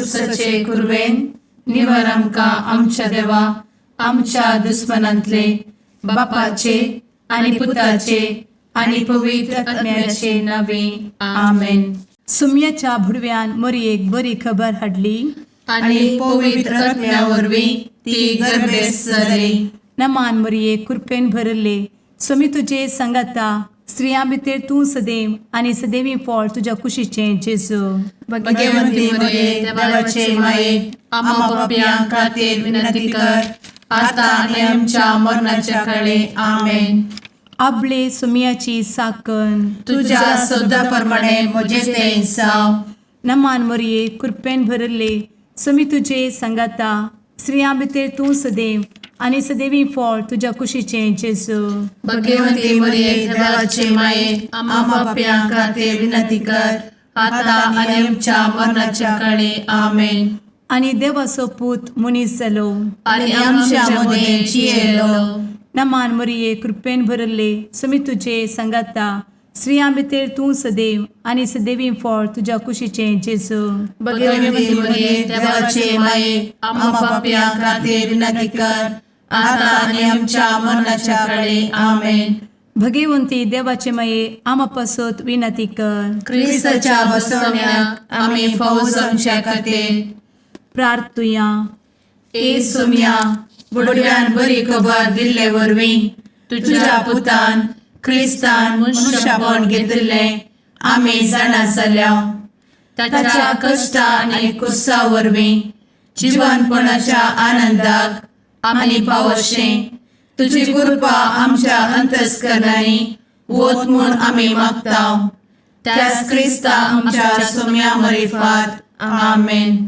कुर्साचे कुरवेन निवर आमकां आमच्या देवा आमच्या दुस्मनांतले बापाचे आनी पुताचे आनी पवित्र आत्म्याचे नावे आमेन. सुम्याच्या भुडव्यान मोरयेक बरी खबर हाडली. आनी पवित्र आत्म्या वरवीं ती गर्भेस्त जाली. नमान मोरये, कृपेन भरले, स्वामी तुजे सांगाता, स्त्रियां भितर तूं सदैव आनी सदैवी फळ तुज्या कुशीचें जेजू. भगवंती मरिये, देवाचे माये, आम्हा पापयां खातीर विनंती कर, आता आनी आमच्या मरणाच्या काळी. आमेन. आबले सुम्याची साकन. तुझ्या शब्दा प्रमाणे म्हजे ते जावं. नमान मोरये, कृपेन भरले, स्वामी तुजे सांगाता, स्त्रियां भितर तूं सदैव आनी सदैवी फळ तुज्या कुशीचें जेजू. भगवंती मरिये, देवाचे माये, आम्हा पापयां खातीर विनंती कर, आता आनी आमच्या मरणाच्या काळी. आमेन. आनी देवाचो पूत मनीस जालो आनी आमच्या मदें जियेलो. नमान मोरये, कृपेन भरले, स्वामी तुजे सांगाता, स्त्रियां भितर तूं सदैव आनी सदैवी फळ तुज्या कुशीचें जेजू. भगवंती मरिये, देवाचे माये, आम्हा पापयां खातीर विनंती कर, आता आनी आमच्या मरणाच्या काळी. आमेन. भगवंती देवाचे माये, आमा पासत विनंती कर. क्रिस्ताच्या बसवण्याक आमी फावो जावच्या खातीर प्रार्थुया. ए सोम्या, बुडव्यान बरी खबर दिल्ले वरवीं तुझ्या पुतान क्रिस्तान मनुष्यपण घेतिल्लें आमी जाणा जाल्या. ताच्या कश्टा आनी कुर्सा वरवीं जिवनपणाच्या आनंदाक आमी पावशें तुजी कृपा आमच्या अंतस्करणांनी वत म्हूण आमी मागता, त्याच क्रिस्ता आमच्या सोम्या मरिफात. आमेन.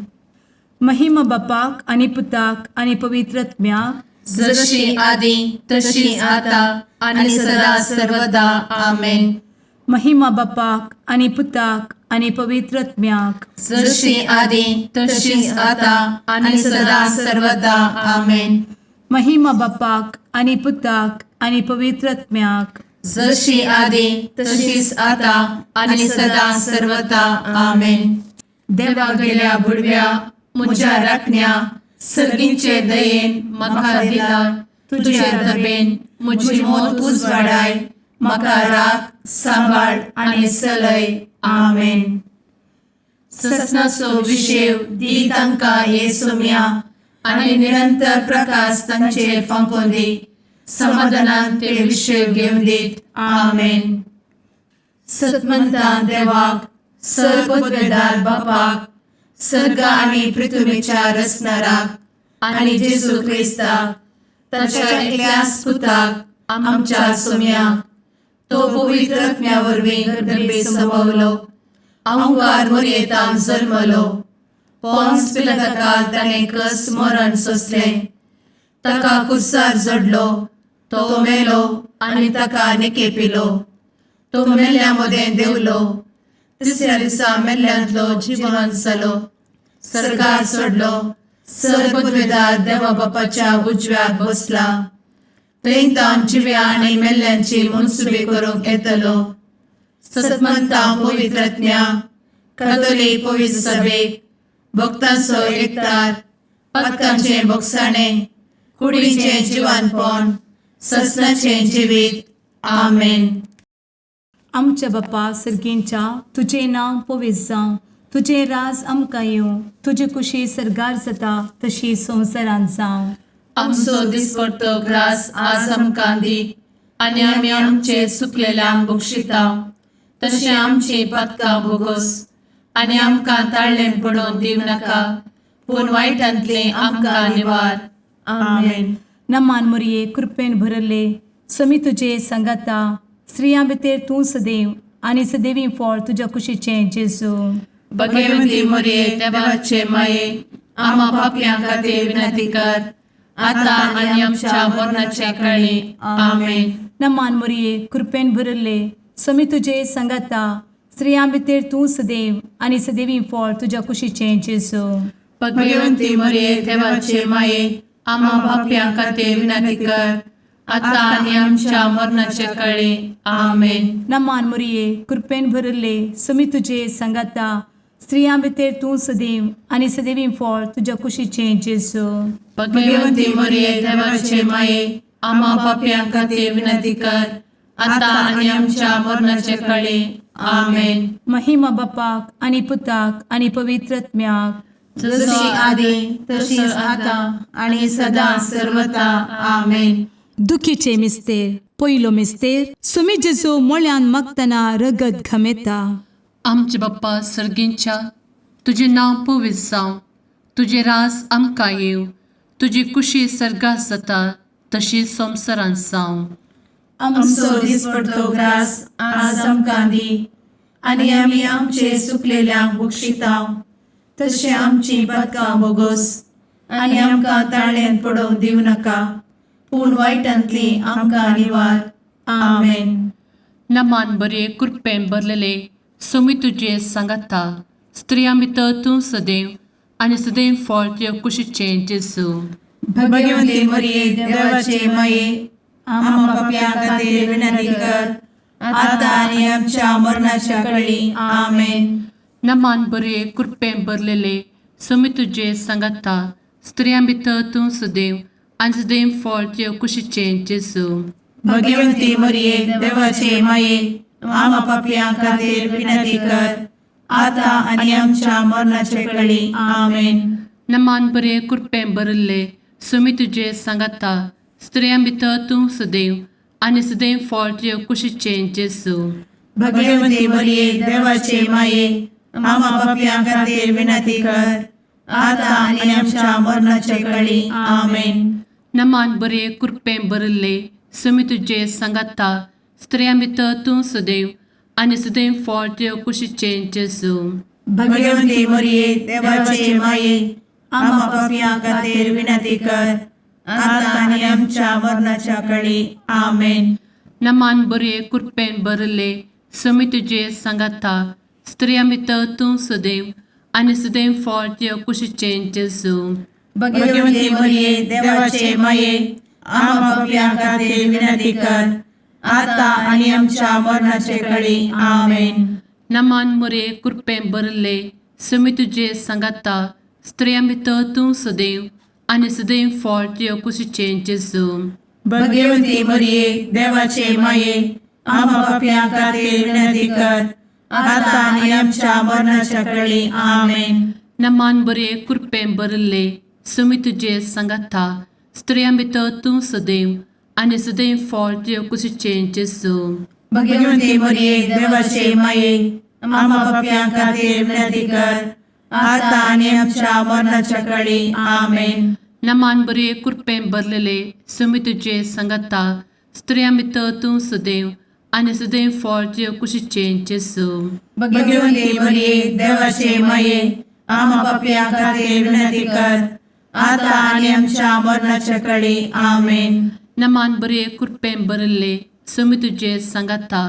महिमा बापाक आनी पुताक आनी पवित्र आत्म्याक. जशी आदी तशी आता आणि सदा सर्वदा. आमेन. महिमा बापाक आनी पुताक आनी पवित्र आत्म्याक. जशी आदी तशीच आता आणि सदा सर्वदा. आमेन. महिमा बापाक आनी पुताक आनी पवित्र आत्म्याक. जशी आदी तशीच आता आणि सदा सर्वदा. आमेन. देवा गेल्या बुडव्या म्हज्या राखण्या, सर्गींचे दयेन म्हाका दिला तुझे दबेन म्हजी मोत उजवाडाय, म्हाका राख, सांबाळ आनी चलय. आमेन. ससनाचो विशेव दी तांकां ये सोम्या आनी निरंतर प्रकाश तांचेर फांकोवन दी, समाधानान ते विशेव घेवन दीत. आमेन. सतमंतान देवाक, सर्वपदवेदार बापाक, सर्ग आनी पृथ्वीच्या रचणाराक आनी जेजू क्रिस्ताक ताच्या एकल्याच पुताक आमच्या सोम्याक, तो पवित्र आत्म्या वरवीं गर्भे संभवलो, अंकार मोरयेतान जल्मलो, पोन्स पिलाताकाल ताणें कस मरण सोंसलें, ताका कुर्सार जडलो, तो मेलो आनी ताका निकेपिलो, तो मेल्ल्या मदें देंवलो, तिसऱ्या दिसा मेल्ल्यांतलो जिवन जालो, सर्गार चडलो, सर्वपदवेदार देवा बापाच्या उजव्याक बसला, थंय तावन जिव्या आनी मेल्ल्यांची मनसुबी करूंक येतलो. सतमंता पवित्रज्ञा कथोलीक पवित्र सभेक, भक्तांचो एकतार, पातकांचें भोगसाणें, कुडीचें जिवानपण, ससनाचें जिवीत. आमेन. आमच्या बापा सर्गींच्या, तुजें नांव पवित्र जावं, तुजें राज आमकां येवं, तुजी कुशी सर्गार जाता तशी संवसारांत जावं. आमचो दिसपडतो ग्रास आज आमकां दी आनी आमी आमचे चुकलेल्यांक बक्षिता तशें आमची पातकां भोगोस आनी आमकां ताळ्ळें पडोवन दिवं नाका, पूण वायटांतलें आमकां निवार. आमेन. नमान मोरये, कृपेन भरले, समी तुजे सांगाता, स्त्रियां भितर तूं सदैव आनी सदैवी फळ तुज्या कुशीचें जेजू. भगवती मोरये, देवाचे माये, आम्हा पापयां खातीर विनंती कर, आता आनी आमच्या मरणाच्या काळी. आमेन. नमान मोरये, कृपेन भरले, समी तुजे सांगाता, स्त्रियां भितर तूं सदैव आनी सदैवी फळ तुज्या कुशीचें जेजू. भगवती मोरये, देवाचे माये, आम्हा पापयां खातीर विनंती कर, आता आनी आमच्या मरणाच्या काळी. आमेन. नमान मोरये, कृपेन भरले, समी तुजे सांगाता, स्त्रियां भितर तूं सदैव आनी सदैवी फळ तुज्या कुशीचें जेजू. भगवती मरिये, देवाचे माये, आम्हा पापयां खातीर विनंती कर, आता आनी आमच्या मरणाचे कळे. आमेन. महिमा बापाक आनी पुताक आनी पवित्र आत्म्याक. जशी आदी तशीच आता आणि सदा सर्वता. आमेन. दुखीचे मिस्तेर. पयलो मिस्तेर, सुमी जेजू मोळ्यान मागतना रगत घमेता. आमचे बाप्पा सर्गींच्या, तुजें नांव पवित्र जावं, तुजें रास आमकां येवं, तुजी कुशी सर्गात जाता तशी संवसारांत जावं. आमचो दिसपडतो ग्रास आज आमकां दी आनी आमी आमचे सुकलेल्यांक बक्षितांव तशें आमची पातकां बोगोस आनी आमकां ताळ्यान पडोवंक दिवं नाका, पूण वायटांतली आमकां निवार. आमेन. नमान बरे, कृपेन भरलेले, सोमी तुजे सांगाता, स्त्रियां भितर तूं सदैव आनी सदैव फळ तुजे कुशीचें जेजू. भगवती मरिये, देवाचे माये, आम्हा पापयां खातीर विनंती कर, आता आनी आमच्या मरणाच्या कळी. आमेन. नमान बरे, कृपेन भरलेले, सोमी तुजे सांगाता, स्त्रियां भितर तूं सदैव आनी सदैव फळ तुजे कुशीचें जेजू. भगवती मरिये, देवाचे माये, आम्हा पापयां खातीर विनंती कर, आता आनी आमच्या मरणाचे कळी. आमेन. नमान बरे, कृपेन भरिल्ले, सोमी तुजे सांगाता, स्त्रियां भितर तूं सदैव आनी सदैव फळ तुजे कुशीचें जेजू. भगवती मरिये, देवाचे माये, आम्हा पापयां खातीर विनंती कर, आता आनी आमच्या मरणाचे कळी. आमेन. नमान बरे, कृपेन भरिल्ले, सोमी तुजे सांगाता, स्त्रियां भितर तूं सदैव आनी सदैव फळ तुजे कुशीचें जेजू. भगवती मरिये, देवाचे माये, आम्हा पापयां खातीर विनंती कर, आता आनी आमच्या मरणाच्या कळी. आमेन. नमान बरे, कृपेन भरिल्ले, सोमी तुजे सांगाता, स्त्रियां भितर तूं सदैव आनी सदैव फळ तुजे कुशीचें जेजू. भगवती मरिये, देवाचे माये, आम्हा पापयां खातीर विनंती कर, आता आनी आमच्या मरणाचे कळी. आमेन. नमान मोरे, कृपेन भरिल्ले, सोमी तुजे सांगाता, स्त्रियां भितर तूं सदैव आनी सदैव फळ तुजे कुशीचें जेजू. भगवती मरिये, देवाचे माये, आम्हा पापयां खातीर विनंती कर, आता आनी आमच्या मरणाच्या कळी. आमेन. नमान बरे, कृपेन भरिल्ले, सोमी तुजे सांगाता, स्त्रियां भितर तूं सदैव आनी सदैव फळ तुजे कुशीचें जेजू. भगवती मरिये, देवाचे माये, आम्हा पापयां खातीर विनंती कर, आता आनी आमच्या मरणाच्या कळी. आमेन. नमान बरे, कृपेन भरलेले, सोमी तुजे सांगाता, स्त्रियां भितर तूं सदैव आनी सदैव फळ तुजे कुशीचें जेजू. भगवती मरिये, देवाचे माये, आम्हा पापयां खातीर विनंती कर, आता आनी आमच्या मरणाच्या कळी. आमेन. नमान बरे, कृपेन भरिल्ले, सोमी तुजे सांगाता,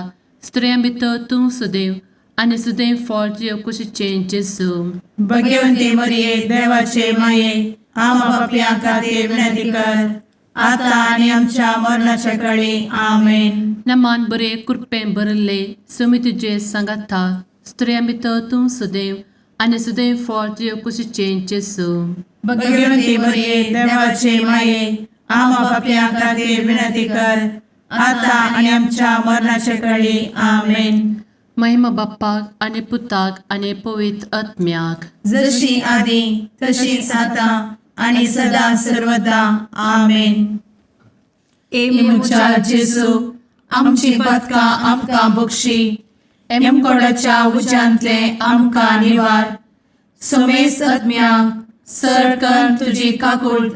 स्त्रियां भितर तूं सदैव आनी सदैव फळ तुजे कुशीचें जेजू. भगवती मरिये, देवाचे माये, आम्हा पापयां खातीर विनंती कर, आता आनी आमच्या मरणाच्या कळी. आमेन. नमान बरे, कृपेन भरिल्ले, सोमी तुजे सांगाता, स्त्रियां भितर तूं सदैव आनी सदैव फळ तुजे कुशीचें जेजू. भगवती मरिये, देवाचे माये, आम्हा पापयां खातीर विनंती कर, आता आनी आमच्या मरणाच्या कळी. आमेन. महिमा बाप्पाक आनी पुताक आनी पवित्र आत्म्याक. जशी आदी तशीच आता आणि सदा सर्वदा. आमेन. ए म्हज्या जेजू, आमची पातकां आमकां बक्षी, एमकोडाच्या उज्यांतले आमकां निवार, समेस्त आत्म्यांक सरकन तुजी काकूळ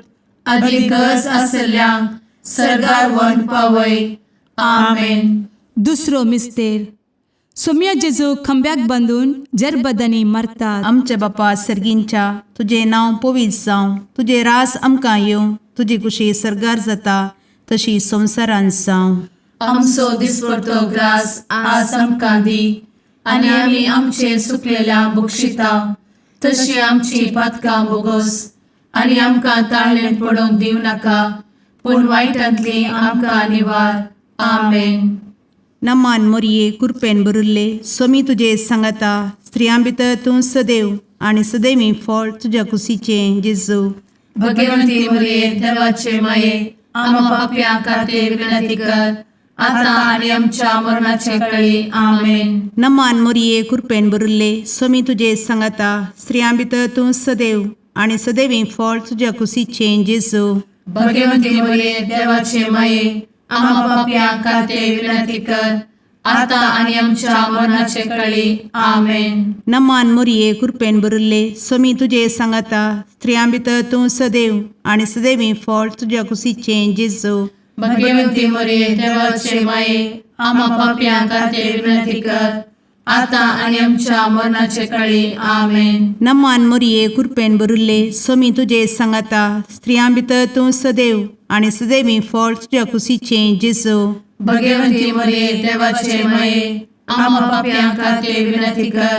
आदी गरज आसल्ल्यांक सर्गार व्हरून पावय. आमेन. दुसरो मिस्तेर, सोम्या जेजू खांब्याक बांदून जरबदांनी मारतात. आमच्या बापा सर्गींच्या, तुजें नांव पवित्र जावं, तुजें रास आमकां येवं, तुजी कुशी सर्गार जाता तशी संवसारांत जावं. आमचो दिसपडतो ग्रास आज आमकां दी आनी आमी आमचे सुकलेल्या बक्षिता तशी आमची पातकां बोगोस आनी आमकां ताळ्ळें पडोवंक दिवं नाका, पूण वायटांतली आमकां निवार. आमेन. नमान मोरये, कुरपेन भरिल्ले, स्वामी तुजे सांगाता, स्त्रियां भितर तूं सदैव आनी सदैवी फळ तुज्या कुशीचें जेजू. भगवंती मरिये देवाचे माये, आम्हा पापयां खातीर विनंती कर, आता आनी आमच्या मरणाचे कळी. आमेन. नमान मोरये, कृपेन भरिल्ले, स्वामी तुजे सांगाता. स्त्रियां भितर तूं सदैव आनी सदैवी फळ तुज्या कुशीचें जेजू. भगवंती मरिये देवाचे माये, आम्हा पापयां खातीर विनंती कर, आता आनी आमच्या मरणाचे कळी. आमेन. नमान मोरये, कृपेन भरिल्ले, स्वामी तुजे सांगाता. स्त्रियां भितर तूं सदैव आनी सदैवी फळ तुज्या कुशीचें जेजू. भगवंती मरिये देवाचे माये, आम्हा पापयां खातीर विनंती कर, आता आनी आमच्या मरणाचे कळी. आमेन. नमान मोरये, कृपेन भरिल्ले, स्वामी तुजे सांगाता. स्त्रियां भितर तूं सदैव आनी सदैवी फळ तुज्या कुशीचें जेजू. भगवंती मरिये देवाचे माये, आम्हा पापयां खातीर विनंती कर,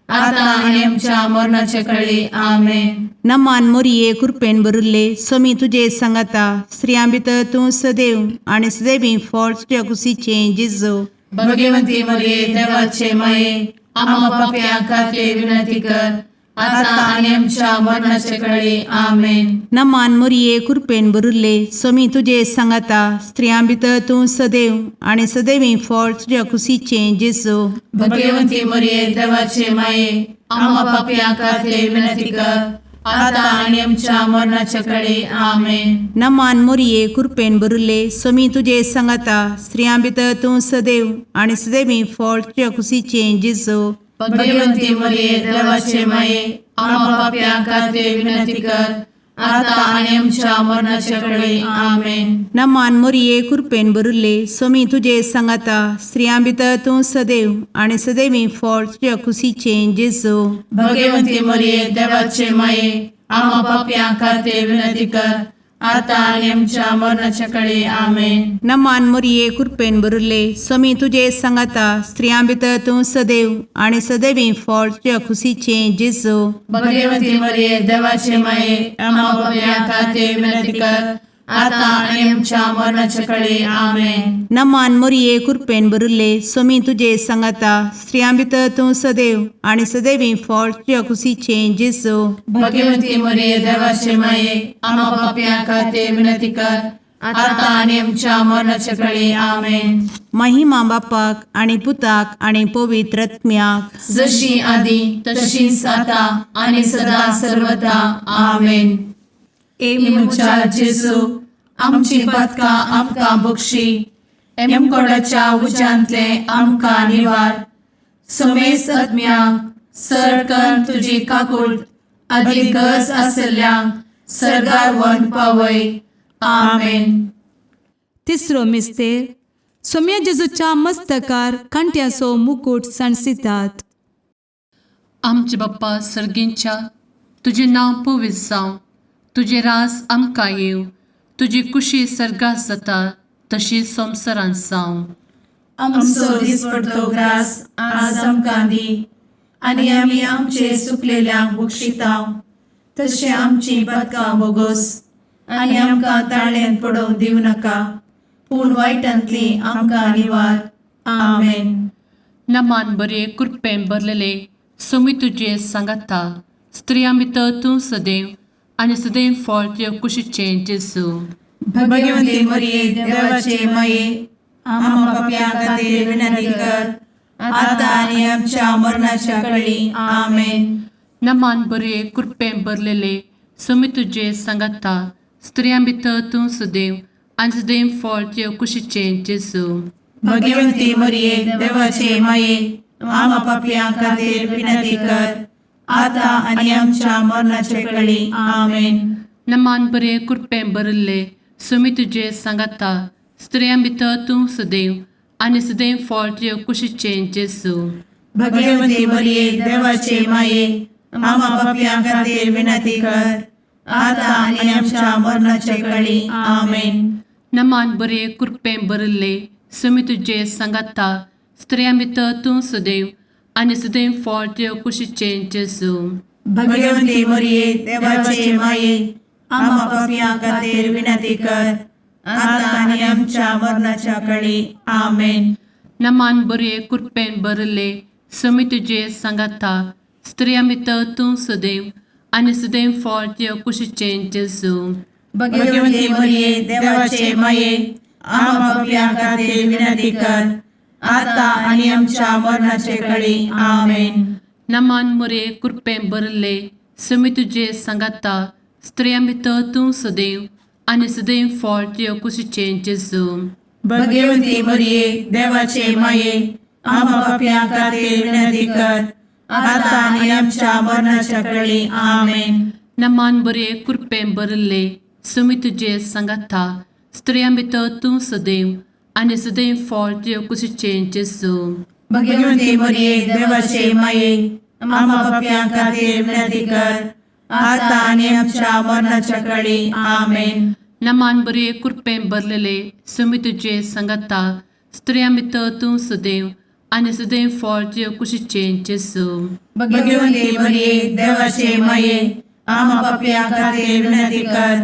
आता आनी आमच्या मरणाचे कळी. आमेन. नमान मोरये, कृपेन भरिल्ले, स्वामी तुजे सांगाता. स्त्रियां भितर तूं सदैव आनी सदैवी फळ तुज्या कुशीचें जेजू. भगवंती मरिये देवाचे माये, आम्हा पापयां खातीर विनंती कर, आता आनी आमच्या मरणाचे कळी. आमेन. नमान मोरये, कृपेन भरिल्ले, स्वामी तुजे सांगाता. स्त्रियां भितर तूं सदैव आनी सदैवी फळ तुज्या कुशीचें जेजू. भगवंती मरिये देवाचे माये, आम्हा पापयां खातीर विनंती कर, आता आनी आमच्या मरणाचे कळी. आमेन. नमान मोरये, कृपेन भरिल्ले, स्वामी तुजे सांगाता. स्त्रियां भितर तूं सदैव आनी सदैवी फळ तुज्या कुशीचें जेजू. भगवंती मरिये देवाचे माये, आम्हा पापयां खातीर विनंती कर, आता आनी आमच्या मरणाचे कळी. आमेन. नमान मोरये, कृपेन भरिल्ले, स्वामी तुजे सांगाता. स्त्रियां भितर तूं सदैव आनी सदैवी फळ तुज्या कुशीचें जेजू. भगवंती मरिये देवाचे माये, आम्हा पापयां खातीर विनंती कर, आता आनी आमच्या मरणाचे कळी. आमेन. नमान मोरये, कृपेन भरिल्ले, स्वामी तुजे सांगाता. स्त्रियां भितर तूं सदैव आनी सदैवी फळ तुज्या कुशीचें जेजू. भगवंती मरिये देवाचे माये, आम्हा पापयां खातीर विनंती कर, आता आनी आमच्या मरणाचे कळी. आमेन. नमान मोरये, कृपेन भरिल्ले, स्वामी तुजे सांगाता. स्त्रियां भितर तूं सदैव आनी सदैवी फळ तुज्या कुशीचें जेजू. भगवंती मरिये देवाचे माये, आम्हा पापयां खातीर विनंती कर, आता आनी आमच्या मरणाचे कळी. आमेन. महिमा बापाक आनी पुताक आनी पवित्र आत्म्याक, जशी आदी तशीच आता आनी सदा सर्वदा. आमेन. ए म्हज्या जेजू, आमची पातकां आमकां बक्षी, एमकोडाच्या उज्यांतले आमकां निवार, समेस्त आत्म्यांक सरकन तुजी काकूट आदी गरज आसल्ल्यांक सर्गार व्हरून पावय. आमेन. तिसरो मिस्तेर, सोम्या जेजूच्या मस्तकार कांट्याचो मुकूट सांडसितात. आमचे बाप्पा सर्गींच्या, तुजें नांव पवित्र जावं, तुजें राज आमकां येवं, तुजी कुशी सर्गात जाता तशी संवसारांत जावं. आमचो दिसपडतो ग्रास आज आमकां दी, आनी आमी आमचे सुकलेल्यांक बक्षितांव, तशें आमची पातकां बोगोस, आनी आमकां ताळ्यांत पडोवंक दिवं नाका, पूण वायटांतली आमकां निवार. आमेन. नमान बरे, कृपेन भरलेले, स्वामी तुजे सांगाता. स्त्रियां भितर तूं सदैव आनी सदैव फळ तुज्या कुशीचें जेजू. भगवंती मरिये देवाचे माये, आम्हा पापयां खातीर विनंती कर, आता आनी आमच्या मरणाच्या कळी. आमेन. नमान बरे, कृपेन भरलेले, स्वामी तुजे सांगाता. स्त्रियां भितर तूं सदैव आनी सदैव फळ तुज्या कुशीचें जेजू. भगवंती मरिये देवाचे माये, आम्हा पापयां खातीर विनंती कर, आता आनी आमच्या मरणाच्या कळी. आमेन. नमान बरे, कृपेन भरिल्ले, स्वामी तुजे सांगाता. स्त्रियां भितर तूं सदैव आनी सदैव फळ तुज्या कुशीचें जेजू. भगवंती मरिये देवाचे माये, आम्हा पापयां खातीर विनंती कर, आता आनी आमच्या मरणाच्या कळी. आमेन. नमान बरे, कृपेन भरिल्ले, स्वामी तुजे सांगाता. स्त्रियां भितर तूं सदैव आनी सदैव फळ तुज्या कुशीचें जेजू. भगवंती मरिये देवाचे माये, आम्हा पापयां खातीर विनंती कर, आता आनी आमच्या मरणाच्या कळी. आमेन. नमान बरे, कृपेन भरिल्ले, समी तुजे सांगाता स्त्रियां भितर तूं सदैव आनी सदैव फळ तुजे कुशीचें जेजू. भगवती मरिये, देवाचे माये, आम्हा पापयां खातीर विनंती कर, आता आनी आमच्या मरणाचे कळी. आमेन. नमान मुरे कृपें भरले समी तुजे सांगाता स्त्रियां भितर तूं सदैव आनी सदैव फळ तुजे कुशीचें जेजू. भगवती मरिये, देवाचे माये, आम्हा पापयां खातीर विनंती कर, आता आनी आमच्या मरणाच्या कळी. आमेन. नमान बरे कृपें भरले समी तुजे सांगाता स्त्रियां भितर तूं सदैव आनी सदैव फळ तुजे कुशीचें जेजू. भगवती मरिये, देवाचे माये, आम्हा पापयां खातीर विनंती कर, आता आनी आमच्या मरणाच्या कळी. आमेन. नमान बरे कृपें भरलेले समी तुजे सांगाता स्त्रियां भितर तूं सदैव आनी सदैव फळ तुजे कुशीचें जेजू. भगवती मरिये, देवाचे माये, आम्हा पापयां खातीर विनंती कर,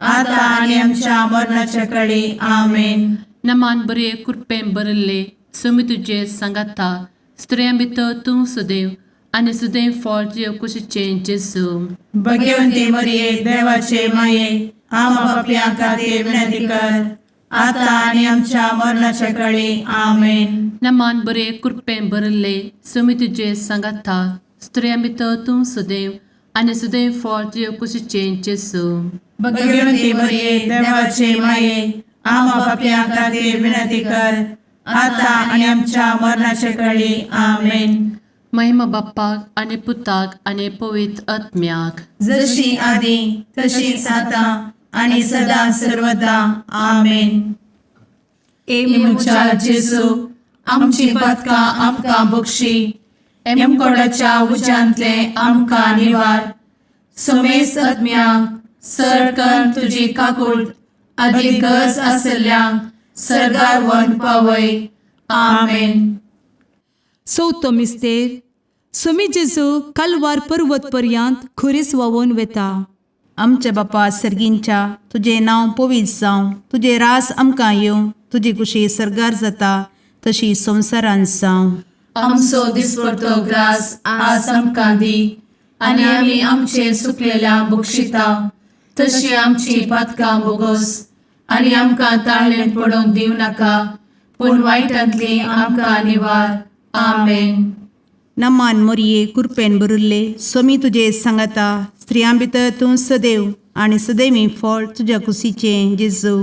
आता आनी आमच्या मरणाच्या कळी. आमेन. नमान बरे कृपें भरले समी तुजे सांगाता स्त्रियां भितर तूं सदैव आनी सदैव फळ तुजे कुशीचें जेजू. भगवती मरिये, देवाचे माये, आम्हा पापयां खातीर विनंती कर, आता आनी आमच्या मरणाच्या कळी. आमेन. नमान बरे कृपें भरले समी तुजे सांगाता स्त्रियां भितर तूं सदैव आनी सदैव फळ तुजे कुशीचें जेजू. भगवती मरिये, देवाचे माये, आम्हा पापयां खातीर विनंती कर, आता आनी आमच्या मरणाच्या कळी. आमेन. महिमा बाप्पाक आनी पुताक आनी पवित्र आत्म्याक. जशी आदी तशीच आता आणि सदा सर्वदा. आमेन. ए म्हज्या जेजू, आमची पातकां आमकां बक्षी, एमकोडाच्या उज्यांतले आमकां निवार, समेस्त आत्म्यांक सरकन तुजी काकूळ आदी गरज आसल्ल्यांक सर्गार व्हरून पावय. आमेन. चवथो मिस्तेर. सोमी जेजू कालवार पर्वत पर्यंत खुरीस व्हांवून वेता. आमच्या बापा सर्गींच्या, तुजें नांव पवित्र जावं, तुजें रास आमकां येवं, तुजी कुशी सर्गार जाता तशी संवसारांत जावं. आमचो दिसपडतो ग्रास आज आमकां दी, आनी आमी आमचे सुकलेल्या बक्षिता तशी आमची पातकां बोगोस, आनी आमकां ताळणेंत पडोवंक दिवं नाका, पूण वायटांतली आमकां निवार. आमेन. नमान मोरये, कुरपेन भरिल्ले, सोमी तुजे सांगाता, स्त्रियां भितर तूं सदैव आनी सदैवी फळ तुज्या कुशीचें जेजू.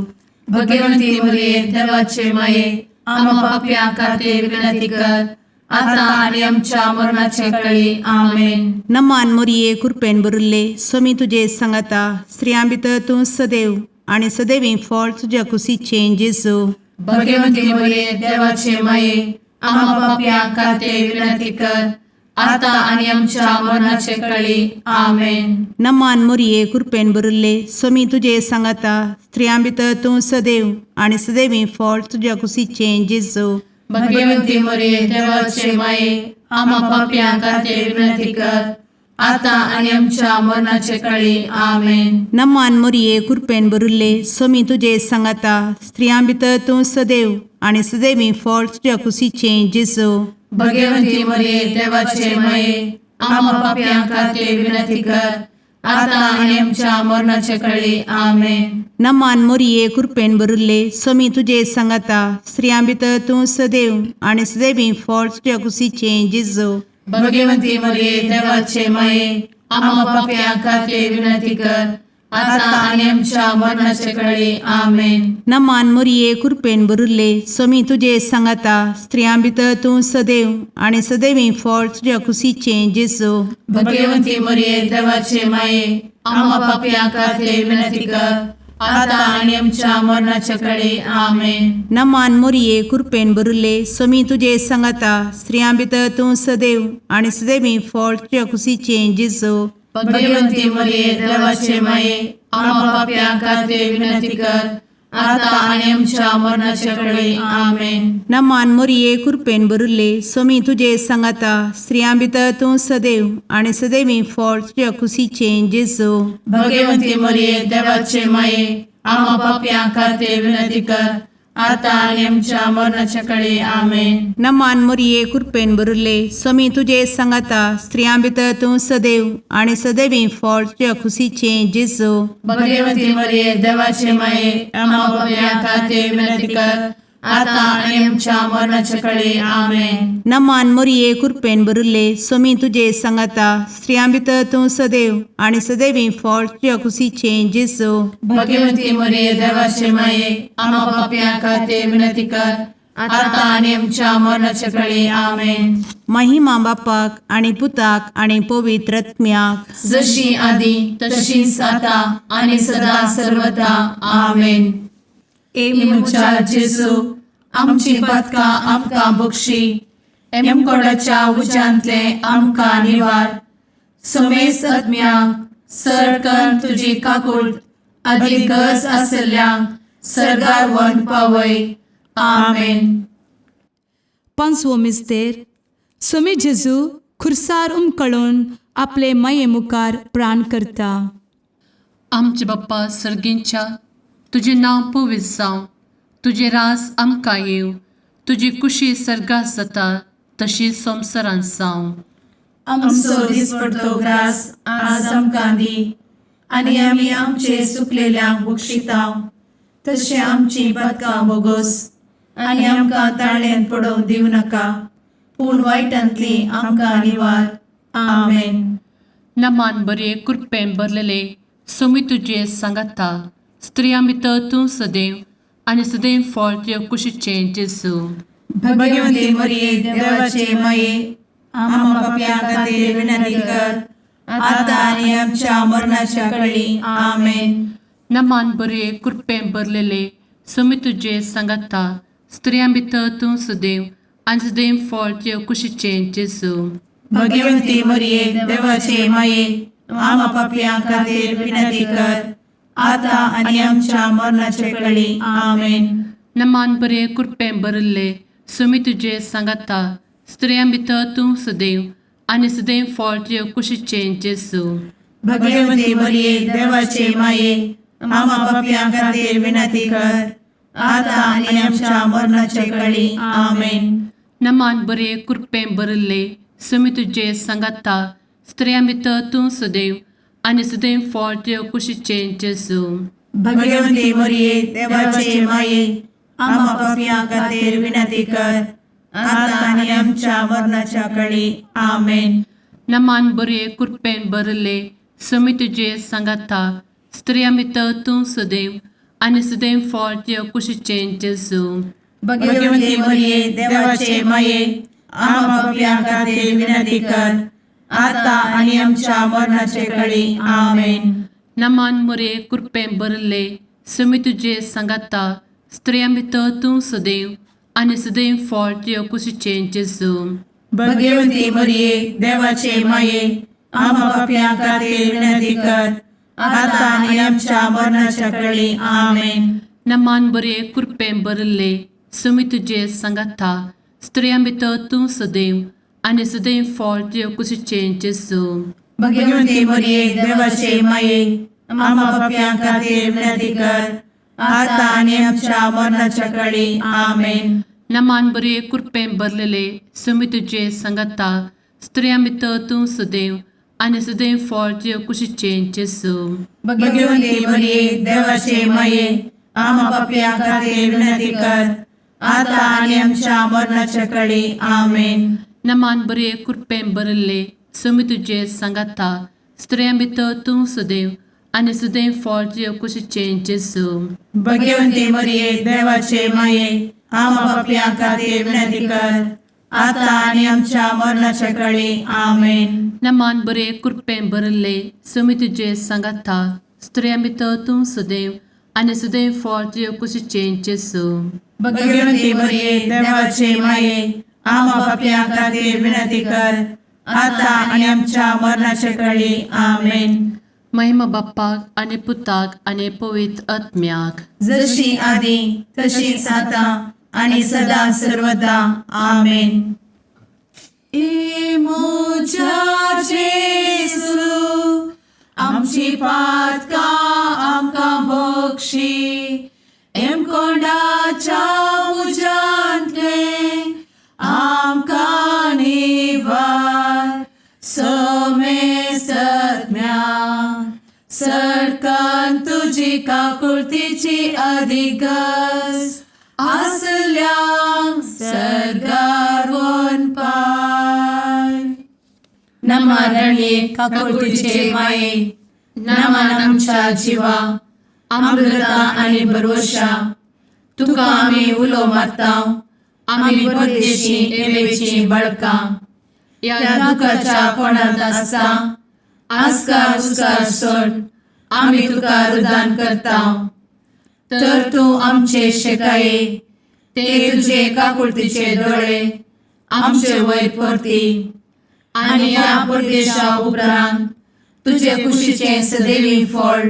भगवंती मरिये, देवाचे माये, आम्हा पापयां खातीर विनंती कर, आता आनी आमच्या मरणाचे कळी. आमेन. नमान मोरये, कुरपेन भरिल्ले, सोमी तुजे सांगाता, स्त्रियां भितर तूं सदैव आनी सदैवी फळ तुज्या कुशीचें जेजू. भगवंती मरिये, देवाचे माये, आम्हा पापयां खातीर विनंती कर, आता आनी आमच्या मरणाचे कळी. आमेन. नमान मोरये, कुरपेन भरिल्ले, सोमी तुजे सांगाता, स्त्रियां भितर तूं सदैव आनी सदैवी फळ तुज्या कुशीचें जेजू. भगवंती मरिये, देवाचे माये, आम्हा पापयां खातीर विनंती कर, आता आनी आमच्या मरणाचे कळी. आमेन. नमान मोरये, कुरपेन भरिल्ले, सोमी तुजे सांगाता, स्त्रियां भितर तूं सदैव आनी सदैवी फळ तुज्या कुशीचें जेजू. भगवंती मरिये, देवाचे माये, आम्हा पापयां खातीर विनंती कर, आता आनी आमच्या मरणाचे कळी. आमेन. नमान मोरये, कुरपेन भरिल्ले, सोमी तुजे सांगाता, स्त्रियां भितर तूं सदैव आनी सदैवी फळ तुज्या कुशीचें जेजू. भगवंती मरिये, देवाचे माये, आम्हा पापयां खातीर विनंती कर, आता आनी आमच्या मरणाचे कळी. आमेन. नमान मोरये, कुरपेन भरिल्ले, सोमी तुजे सांगाता, स्त्रियां भितर तूं सदैव आनी सदैवी फळ तुज्या कुशीचें जेजू. भगवंती मरिये, देवाचे माये, आम्हा पापयां खातीर विनंती कर, आता आनी आमच्या मरणाचे कळी. आमेन. नमान मोरये, कुरपेन भरिल्ले, सोमी तुजे सांगाता, स्त्रियां भितर तूं सदैव आनी सदैवी फळ तुज्या कुशीचें जेजू. भगवंती मरिये, देवाचे माये, आम्हा पापयां खातीर विनंती कर, आता आनी आमच्या मरणाचे कळी. आमेन. नमान मोरये, कुरपेन भरिल्ले, सोमी तुजे सांगाता, स्त्रियां भितर तूं सदैव आनी सदैवी फळ तुज्या कुशीचें जेजू. भगवंती मरिये, देवाचे माये, आम्हा पापयां खातीर विनंती कर, आतां आनी आमच्या मरणाच्या कडे आमेन. नमान मोरये कृपेन भरिल्ले, स्वामी तुजे सांगाता, स्त्रियां भितर तूं सदैव आनी सदैवी फळ तुज्या खुशीचें जेजू. भगवती मरिये, देवाचे माये, आम्हा पापयां खातीर विनंती कर, आतां आनी आमच्या मरणाच्या कडे आमेन. नमान मोरये कृपेन भरिल्ले, स्वामी तुजे सांगाता, स्त्रियां भितर तूं सदैव आनी सदैवी फळ तुज्या खुशीचें जेजू. भगवती मरिये, देवाचे माये, आम्हा पापयां खातीर विनंती कर, आतां आनी आमच्या मरणाच्या कडे आमेन. महिमा बापाक आनी पुताक आनी पवित्र आत्म्याक. जशी आदी तशीच आता आणि सदा सर्वदा आमेन. ए म्हज्या जेजू, आमची पातकां आमकां बक्षी, एमकोडाच्या उज्यांतले आमकां निवार, समेस्त आत्म्यांक सरकन तुजी काकूळ आदी गरज आसल्ल्यांक सरगार वन पावय. आमेन. पांचवो मिस्तेर. स्वामी जेजू खुर्सार उमकळून आपले माये मुखार प्राण करता. आमचे बाप्पा सर्गींच्या, तुजें नांव पवित्र जावं, तुजें रास आमकां येवं, तुजी कुशी सर्गात जाता तशी संवसारांत जावं. आमचो दिसपडतो ग्रास आज आमकां दी, आनी आमी आमचे सुकलेल्यांक बक्षितांव, तशें आमची पातकां बोगोस, आनी आमकां ताळ्यान पडोवंक दिवं नाका, पूण वायटांतली आमकां निवार. आमेन. नमान बरे कृपेन भरलेले, स्वामी तुजे सांगाता, स्त्रियां भितर तूं सदैव आनी सदैव फळ तुज्या कुशीचें जेजू. भगवती मरिये, देवाचे माये, आम्हा पापयां खातीर विनंती कर, आतां आनी आमच्या मरणाच्या कळी. आमेन. नमान बरे कृपेन भरलेले, स्वामी तुजे सांगाता, स्त्रियां भितर तूं सदैव आनी सदैव फळ तुज्या कुशीचें जेजू. भगवती मरिये, देवाचे माये, आम्हा पापयां खातीर विनंती कर, आतां आनी आमच्या मरणाचे कळी. आमेन. नमान बरे कृपेन भरिल्ले, स्वामी तुजे सांगाता, स्त्रियां भितर तूं सदैव आनी सदैव फळ तुज्या कुशीचें जेजू. भगवती मरिये, देवाचे माये, आम्हा पापयां खातीर विनंती कर, आतां आनी आमच्या मरणाचे कळी. आमेन. नमान बरे कृपेन भरिल्ले, स्वामी तुजे सांगाता, स्त्रियां भितर तूं सदैव आनी सदैव फळ तुज्या कुशीचें जेजू. भगवती मरिये, देवाचे माये, आम्हा पापयां खातीर विनंती कर, आतां आनी आमच्या मरणाच्या कळी. आमेन. नमान बरे कृपेन भरिल्ले, स्वामी तुजे सांगाता, स्त्रियां भितर तूं सदैव आनी सदैव फळ तुज्या कुशीचें जेजू. भगवती मरिये, देवाचे माये, आम्हा पापयां खातीर विनंती कर, आतां आनी आमच्या मरणाचे कळी. आमेन. नमान मोरे कृपेन भरिल्ले, स्वामी तुजे सांगाता, स्त्रियां भितर तूं सदैव आनी सदैव फळ तुज्या कुशीचें जेजू. भगवती मरिये, देवाचे माये, आम्हा पापयां खातीर विनंती कर, आतां आनी आमच्या मरणाच्या कळी. आमेन. नमान बरे कृपेन भरिल्ले, स्वामी तुजे सांगाता, स्त्रियां भितर तूं सदैव आनी सदैव फळ तुज्या कुशीचें जेजू. भगवती मरिये, देवाचे माये, आम्हा पापयां खातीर विनंती कर, आतां आनी आमच्या मरणाच्या कळी. आमेन. नमान बरे कृपेन भरलेले, स्वामी तुजे सांगाता, स्त्रियां भितर तूं सदैव आनी सदैव फळ तुज्या कुशीचें जेजू. भगवती मरिये, देवाचे माये, आम्हा पापयां खातीर विनंती कर, आतां आनी आमच्या मरणाच्या कळी. आमेन. नमान बरे कृपेन भरिल्ले, स्वामी तुजे सांगाता, स्त्रियां भितर तूं सदैव आनी सदैव फळ तुज्या कुशीचें जेजू. भगवती मरिये, देवाचे माये, आम्हा पापयां खातीर विनंती कर, आतां आनी आमच्या मरणाच्या कळी. आमेन. नमान बरे कृपेन भरिल्ले, स्वामी तुजे सांगाता, स्त्रियां भितर तूं सदैव आनी सदैव फळ तुज्या कुशीचें जेजू. भगवती मरिये, देवाचे माये, आम्हा पापयां खातीर विनंती कर, आतां आनी आमच्या मरणाच्या कळी. आमेन. महिमा बाप्पाक आनी पुताक आनी पवित्र आत्म्याक. जशी आदी तशीच आता आणि सदा सर्वदा. आमेन. ए म्हज्या जेजू, आमची पातकां आमकां बक्षी, एमकोंडाच्या तुजी काकुळतीची अधिगस आसल्यांक सर्गार पाय. नमा रणये काकुळतीचे माये, नमन आमच्या जिवा, अमृता आनी भरवशा, तुका आमी उलो मारता, आमी परदेशी एवेची बळकां ह्या दुखाच्या कोणांत आसता आस्कार उस्कार सोड आमी तुका रुदान करता, तर तूं आमचे शेकाये ते तुजे काकुळतीचे दोळे आमचे वयर परती आनी ह्या परदेशा उपरांत तुजे कुशीचें सदैवी फळ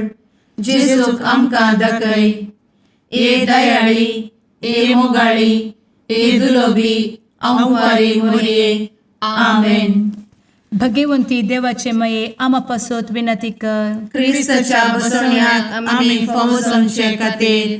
जेजूक आमकां दाखय. ए दयाळी, ए मोगाळी, ए दुलोबी अंवारी मोरये, आमेन. भगवंती देवाचे मये आमा पासत विनंती कर. क्रिस्ताच्या बसवण्याक आमी फावो जावचे खातीर.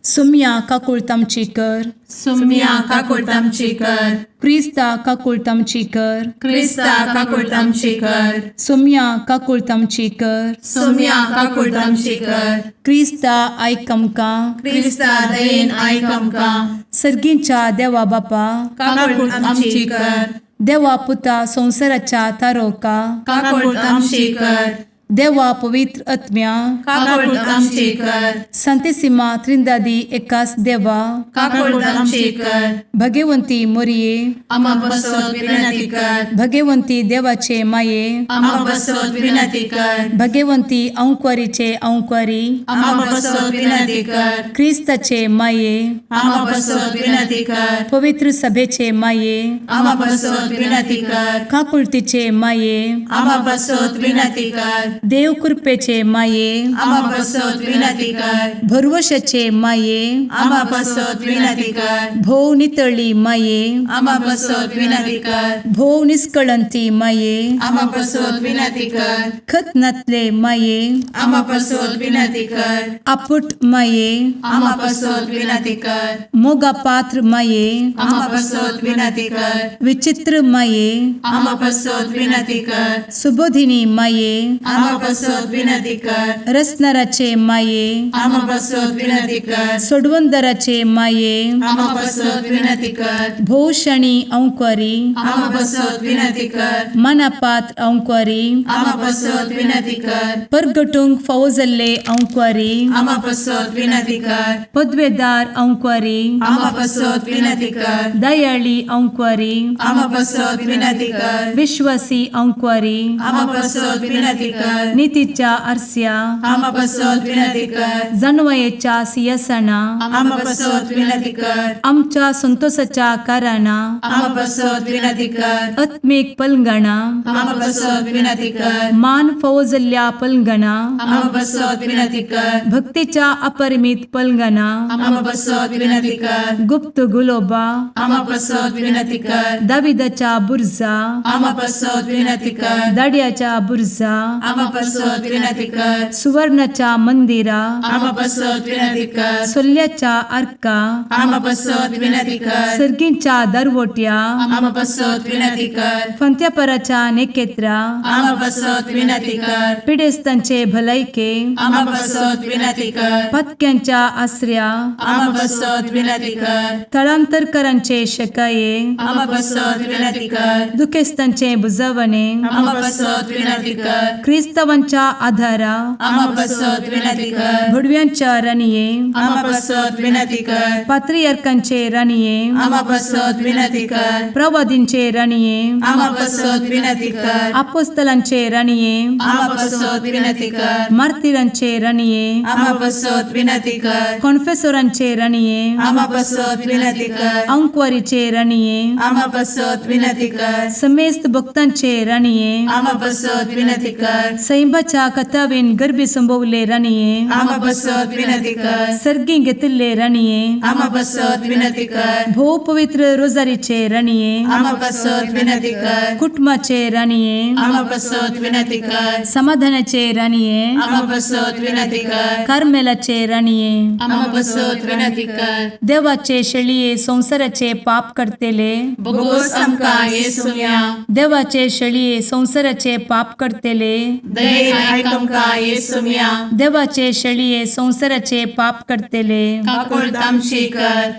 सुम्या काकुळत आमची कर. सुम्या काकुळट आमची कर. क्रिस्ता काकुळत आमची कर. क्रिस्ता काकुळट आमची कर. सुम्या काकुळत आमची कर. सुम्या काकुळट आमची कर. क्रिस्ता आयक आमकां. क्रिस्ता दयेन आयक आमकां. सर्गींच्या देवा बापा, काकुळट आमची कर. देवा पुता संवसाराच्या तारोका, काकुळट आमची कर. देवा पवित्र आत्म्या, काकुळट आमची कर. संतेसिमा त्रिंदादी एकास देवा, काकुळट आमची कर. भगवंती मोरये, आमा बसत विनंती कर. भगवंती देवाचे माये, आमा बसत विनंती कर. भगवंती अंक्वारीचे अंक्वारी, आमा बसत विनंती कर. क्रिस्ताचे माये, आमा बसत विनंती कर. पवित्र सभेचे माये, आमा बसत विनंती कर. काकुळतीचे माये, आमा बसत विनंती कर. देव कृपेचे माये, आमा बसत विनंती कर. भरवशाचे माये, आमा बसत विनंती कर. भोव नितळी माये, आमा बसत विनंती कर. भोव निस्कळंती माये, आमा बसत विनंती कर. खत नातले माये, आमा बसत विनंती कर. आपुट माये, आमा बसत विनंती कर. मोगा पात्र माये, आमा बसत विनंती कर. विचित्र माये, आमा बसत विनंती कर. सुबोधिनी माये, आमा बसत विनंती कर. रसनाराचे माये, आमा बसत विनंती कर. सोडवंदराचे माये, आमा बसत विनंती कर. भोवशणी अंक्वारी, आमा बसत विनंती कर. मनापात्र अंक्वारी, आमा बसत विनंती कर. परगटूंक फावो जाल्ले अंक्वारी, आमा बसत विनंती कर. पदवेदार अंक्वारी, आमा बसत विनंती कर. दयाळी अंक्वारी, आमा बसत विनंती कर. विश्वासी अंक्वारी, आमा बसत विनंती कर. नितीच्या आरस्या, आमा बसत विनंती कर. जानवयेच्या सियासना, आमा बसत विनंती कर. आमच्या संतोषाच्या कारणां, आमा बसत विनंती कर. आत्मीक पलंगणा, आमा बसत विनंती कर. मान फावो जाल्ल्या पलंगणा, आमा बसत विनंती कर. भक्तीच्या अपरिमित पलंगणा, आमा बसत विनंती कर. गुप्त गुलोबा, आमा बसत विनंती कर. दाविदाच्या बुर्जा, आमा बसत विनंती कर. दाड्याच्या बुर्जा, आमा बसत विनंती कर. सुवर्णाच्या मंदिरा, आमा बसत विनंती कर. सोल्ल्याच्या आर्का, आमा बसत विनंती कर. सर्गींच्या दरवट्या, आमा बसत विनंती कर. फंत्यापराच्या नेकेत्रा, आमा बसत विनंती कर. पिडेस्तांचे भलायके, आमा बसत विनंती कर. पत्क्यांच्या आसऱ्या, आमा बसत विनंती कर. थळांतरकरांचे शकाये, आमा बसत विनंती कर. दुखेस्तांचे बुजवणे, आमा बसत विनंती कर. क्रिस्तावांच्या आधारा, आमा बसत विनंती कर. भुडव्यांच्या राणये, आमा बसत विनंती कर. पात्रियर्कांचे राणये, आमा बसत विनंती कर. प्रवादींचे राणये, आमा बसत विनंती कर. आपोस्तलांचे राणये, आमा बसत विनंती कर. मार्तिरांचे राणये, आमा बसत विनंती कर. कॉन्फेसोरांचे राणये, आमा बसत विनंती कर. अंक्वारीचे राणये, आमा बसत विनंती कर. समेस्त भक्तांचे राणये, आमा बसत विनंती कर. सैंबाच्या कथावेन गर्भी संभवले राणये, आमा बसत विनंती कर. सर्गी घेतिल्ले राणये, आमा बसत विनंती कर. भोव पवित्र रोजारीचे राणये, आमा बसत विनंती कर. कुटुंबाचे राणये, आमा बसत विनंती कर. समाधानाचे राणये, आमा बसत विनंती कर. कार्मेलाचे राणये, आमा बसत विनंती कर. देवाचे शेळये संवसाराचे पाप करतेले, बोगोस आमकां येसुया. देवाचे शेळये संवसाराचे पाप करतेले, दयेन आयक आमकां येसुम्या. देवाचे शेळये संवसाराचे पाप करतले, काकुळट आमची कर.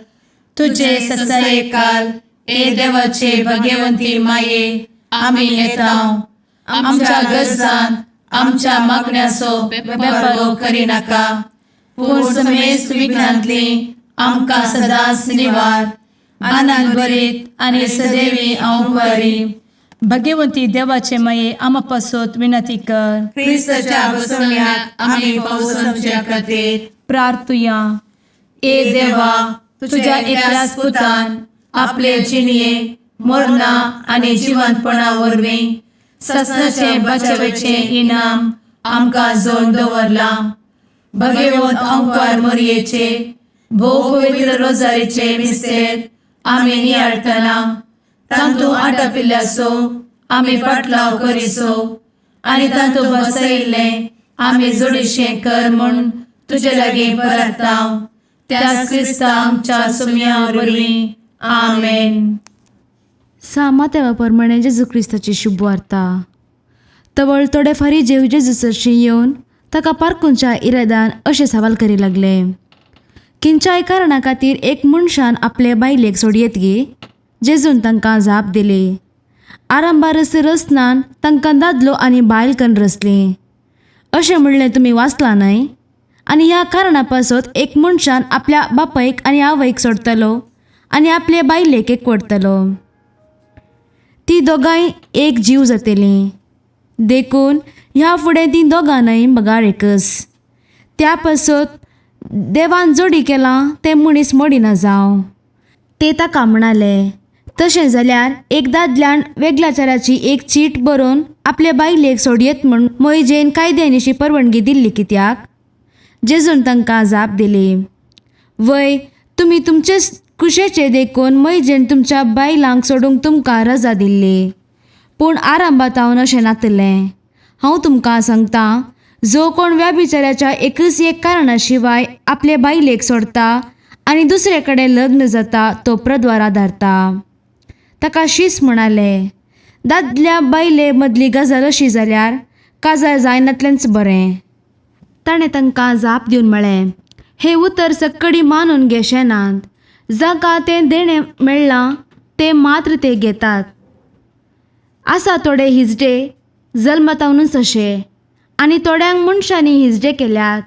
तुझे तुझे ससायेकाल ए देवाचे भगवंती माये, आमी येता. आमच्या गरजान आमच्या मागण्याचो बेपर्वो करिनाका, पूण समेस्त विघ्नांतली आमकां सदांच निवार. आनंद भरीत आनी सदैवी अंकुरी. भगवंती देवाचे माये, आमा पासत विनंती कर. क्रिस्ताच्या बसवण्याक आमी पावसाच्या खातीर. प्रार्थुया. ए देवा, तुझ्या एकल्याच पुतान आपले जिणये मरणा आनी जिवंतपणा वरवीं ससनाचे बचावेचें इनाम आमकां जोड दवरलां. भगवंत अंकार मोरयेचे भोव पवित्र रोजारीचे मिस्तेर आमी नियाळटना तांतू आटापिल्ल्याचो आमी पाटलाव करिसो आनी तांतू बसयिल्लें आमी जोडीशें कर म्हूण तुजे लागीं परताव, त्याच क्रिस्ता आमच्या सुम्या वरवीं. आमेन. सामा प्रमाणे जेजू क्रिस्ताची शुभवार्ता. तवळ थोडे फारी जेव जेजू सरशी येवन ताका पारकूनच्या इरादान अशें सवाल करी लागले, किंच्याय कारणा खातीर एक मनशान आपले बायलेक सोडयेत गे? जेजून तांकां जाप दिली, आरंभारस रचनान तांकां दादलो आनी बायल कन्न रचलीं. अशें म्हणलें तुमी वाचलां न्हय? आनी ह्या कारणा पासत एक मनशान आपल्या बापायक आनी आवयक सोडटलो आनी आपले बायलेक एकवटतलो, ती दोगांय एक जीव जातलीं. देखून ह्या फुडें तीं दोगां न्हय बगार एकच. त्या पासत देवान जोडी केलां तें मनीस मोडिना जावं. ते ताका म्हणाले, तशें जाल्यार एक दादल्यान वेगळाचाराची एक चीट बरोवन आपले बायलेक सोडयेत म्हूण मोयजेन कायद्यानिशी परवानगी दिल्ली कित्याक? जेजून तांकां जाप दिली, वय तुमी तुमचे कुशेचे देखून मोयजेन तुमच्या बायलांक सोडूंक तुमकां रजा दिल्ली, पूण आरंभातावन अशें नातलें. हांव तुमकां सांगता, जो कोण व्याभिचाराच्या एकच एक कारणा शिवाय आपले बायलेक सोडता आनी दुसरे कडेन लग्न जाता तो प्रद्वारा धारता. ताका शीस म्हणाले, दादल्या बायले मदली गजाल अशी जाल्यार काजार जायनातलेंच बरें. ताणें तांकां जाप दिवन म्हळें, हें उतर सक्कडी मानून घेशे नात, जाका तें देणें मेळ्ळां तें मात्र ते घेतात. आसा थोडे हिजडे जल्मतावनूच अशे, आनी थोड्यांक मनशांनी हिजडे केल्यात,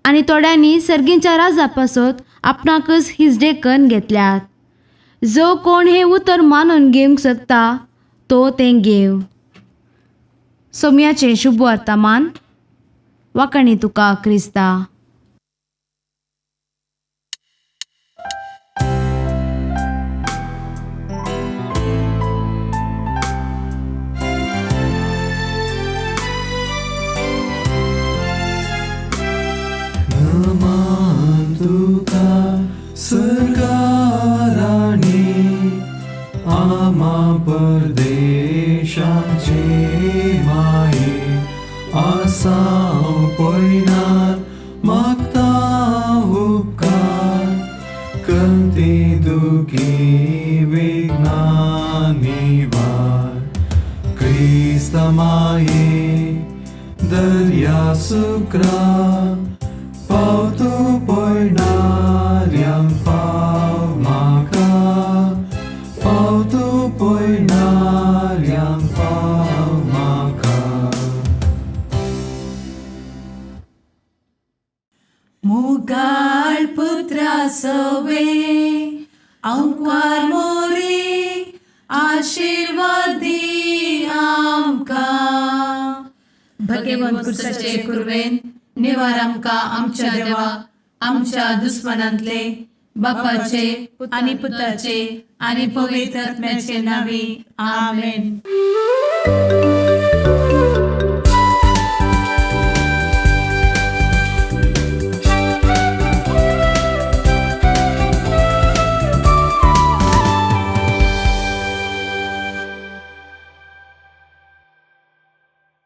आनी थोड्यांनी सर्गीच्या राजा पासत आपणाकच हिजडे कन्न घेतल्यात. जो कोण हें उतर मानून घेवंक शकता तो तें घेव. सोम्याचें शुभ वर्तमान. वाकणी तुका क्रिस्ता. नमान तुका सर्गाराणी, आमा परदेशाचे माये, आसाव पयनार मागता उपकार, कंती दुखी विघ्ना निवार. क्रिस्त माये दर्या सुक्रा, पावतो पयणाऱ्यांक पाव म्हाका, पावतो पयणाऱ्यांक पाव म्हाका. मुगाळ पुत्रा सवे अंकुर मोरे, आशिर्वादी आमकां. भगवंत कुर्साचे कुर्वेन निवार आमकां आमच्या देवा, आमच्या दुस्मनांतले, बापाचे आनी पुताचे आनी पवित्र आत्म्याचे नांवी. आमेन.